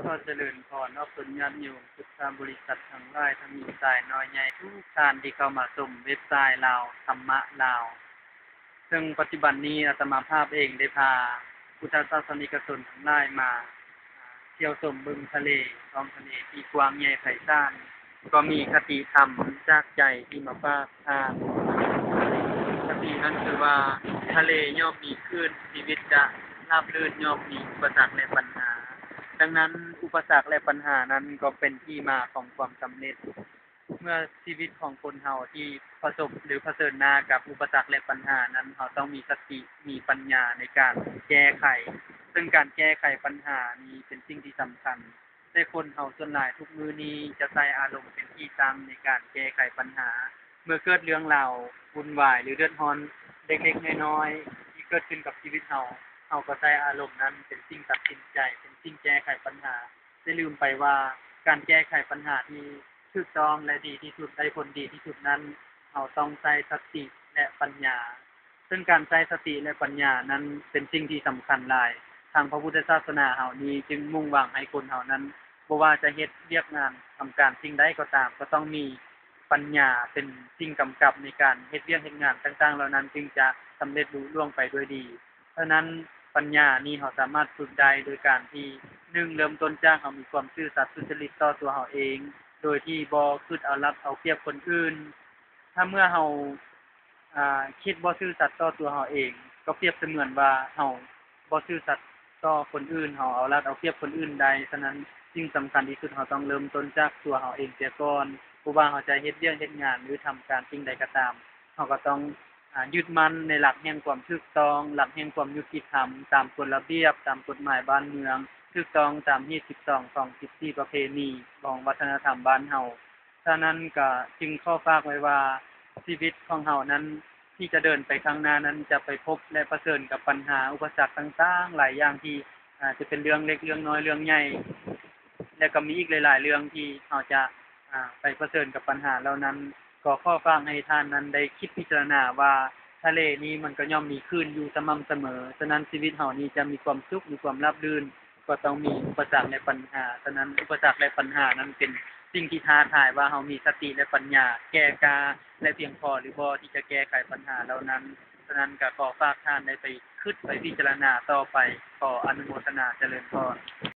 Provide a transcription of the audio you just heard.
ຂໍຈະເລີນພອນອອກຕົນຍາດໂຍມພຸດທະບໍລິສັດທັງຫຼາຍ ທັງຍິງຊາຍນ້ອຍໃຫຍ່ທຸກທ່ານທີ່ເຂົ້າມາຊົມເວັບໄຊລາວທຳມະລາວ. ເຊິ່ງປັດຈຸບັນນີ້ອາດຕະມາພາບເອງໄດ້ພາພຸດທະສາສະນິກະຊົນທັງຫຼາຍມາທ່ຽວຊົມເບິ່ງທະເລ, ທ້ອງທະເລທີ່ກວ້າງໃຫຍ່ໄພສານ, ກໍມີຄະຕິທຳຈາກໃຈທີ່ມາຝາກທ່ານ. ຄະຕິນັ້ນຄືວ່າ ທະເລຍ່ອມມີຄື້ນ, ຊີວິດຈະລາບລື່ນຍ່ອມມີອຸປະສັກ ແລະ ບັນຫາ. ດັ່ງນັ້ນ ອຸປະສັກ ແລະ ບັນຫານັ້ນກໍເປັນທີ່ມາຂອງຄວາມສຳເລັດ. ເມື່ອຊີວິດຂອງຄົນເຮົາທີ່ປະສົບ ຫຼື ຜະເຊີນໜ້າກັບອຸປະສັກ ແລະ ບັນຫານັ້ນ, ເຮົາຕ້ອງມີສະຕິ, ມີປັນຍາໃນການແກ້ໄຂ. ເຊິ່ງການແກ້ໄຂບັນຫານີ້ເປັນສິ່ງທີ່ສຳຄັນ, ແຕ່ຄົນເຮົາສ່ວນຫຼາຍທຸກມື້ນີ້ຈະໃຊ້ອາລົມເປັນທີ່ຕັ້ງໃນການແກ້ໄຂບັນຫາ. ເມື່ອເກີດເລື່ອງລາວວຸ່ນວາຍ ຫຼື ເດືອດຮ້ອນເລັກໆນ້ອຍໆທີ່ເກີດຂຶ້ນກັບຊີວິດເຮົາ, ເຮົາກໍໃຊ້ອາລົມນັ້ນເປັນສິ່ງຕັດສິນໃຈ, ເປັນສິ່ງແກ້ໄຂບັນຫາ. ແຕ່ລືມໄປວ່າ ການແກ້ໄຂບັນຫາທີ່ຖືກຕ້ອງ ແລະ ດີທີ່ສຸດ, ໄດ້ຜົນດີທີ່ສຸດນັ້ນ, ເຮົາຕ້ອງໃຊ້ສະຕິ ແລະ ປັນຍາ. ເຊິ່ງການໃຊ້ສະຕິ ແລະ ປັນຍານັ້ນເປັນສິ່ງທີ່ສຳຄັນຫຼາຍ. ທາງພະພຸດທະສາສະໜາເຮົານີ້ຈຶ່ງມຸ່ງຫວັງໃຫ້ຄົນເຮົານັ້ນ, ບໍ່ວ່າຈະເຮັດວຽກງານ, ທຳການສິ່ງໃດກໍຕາມ, ກໍຕ້ອງມີປັນຍາເປັນສິ່ງກຳກັບໃນການເຮັດວຽກເຮັດງານຕ່າງໆເຫຼົ່ານັ້ນ, ຈຶ່ງຈະສຳເລັດລຸລ່ວງໄປດ້ວຍດີ. ສະນັ້ນ ປັນຍານີ້ເຮົາສາມາດຝຶກໄດ້ໂດຍການທີ່ ໜຶ່ງ ເລີ່ມຕົ້ນຈາກເຮົາມີຄວາມຊື່ສັດສຸດຈະລິດຕໍ່ຕົວເຮົາເອງ ໂດຍທີ່ບໍ່ຄິດເອົາລັດເອົາປຽບຄົນອື່ນ. ຖ້າເມື່ອເຮົາ ອາ ຄິດບໍ່ຊື່ສັດຕໍ່ຕົວເຮົາເອງ, ກໍປຽບສະເໝືອນວ່າເຮົາບໍ່ຊື່ສັດຕໍ່ຄົນອື່ນ, ເຮົາເອົາລັດເອົາປຽບຄົນອື່ນໄດ້. ສະນັ້ນ ສິ່ງສຳຄັນທີ່ສຸດ ເຮົາຕ້ອງເລີ່ມຕົ້ນຈາກຕົວເຮົາເອງເສຍກ່ອນ. ບໍ່ວ່າເຮົາຈະເຮັດວຽກເຮັດງານ ຫຼື ທຳການສິ່ງໃດກໍຕາມ, ເຮົາກໍຕ້ອງ ອາ ຍຶດໝັ້ນໃນຫຼັກແຫ່ງຄວາມຖືກຕ້ອງ, ຫຼັກແຫ່ງຄວາມຍຸຕິທຳ, ຕາມກົດລະບຽບ, ຕາມກົດໝາຍບ້ານເມືອງ, ຖືກຕ້ອງຕາມຮີດສິບສອງ ຂອງສິບສີ່ປະເພນີຂອງວັດທະນະທຳບ້ານເຮົາ. ສະນັ້ນກໍຈຶ່ງຂໍຝາກໄວ້ວ່າ ຊີວິດຂອງເຮົານັ້ນ ທີ່ຈະເດີນໄປຂ້າງໜ້ານັ້ນ ຈະໄປພົບ ແລະ ປະເຊີນກັບບັນຫາອຸປະສັກຕ່າງໆຫຼາຍຢ່າງທີ່ ອາ ຈະເປັນເລື່ອງເລັກເລື່ອງນ້ອຍເລື່ອງໃຫຍ່ ແລະ ກໍມີອີກຫຼາຍໆເລື່ອງທີ່ເຮົາຈະ ອາ ໄປປະເຊີນກັບບັນຫາເຫຼົ່ານັ້ນ. ກໍຂໍຝາກໃຫ້ທ່ານນັ້ນໄດ້ຄິດພິຈາລະນາວ່າ ທະເລນີ້ມັນກໍຍ່ອມມີຄື້ນຢູ່ສະໝ່ຳສະເໝີ. ສະນັ້ນ ຊີວິດເຮົານີ້ຈະມີຄວາມສຸກ, ມີຄວາມລາບລື່ນ, ກໍຕ້ອງມີອຸປະສັກ ແລະ ບັນຫາ. ສະນັ້ນ ອຸປະສັກ ແລະ ບັນຫານັ້ນເປັນສິ່ງທີ່ທ້າທາຍວ່າເຮົາມີສະຕິ ແລະ ປັນຍາແກ່ກ້າ ແລະ ພຽງພໍຫຼືບໍ່ທີ່ຈະແກ້ໄຂບັນຫາເຫຼົ່ານັ້ນ. ສະນັ້ນ ກໍຂໍຝາກທ່ານໄດ້ໄປຄິດ, ໄປພິຈາລະນາຕໍ່ໄປ. ຂໍອະນຸໂມທະນາ, ຈະເລີນພອນ.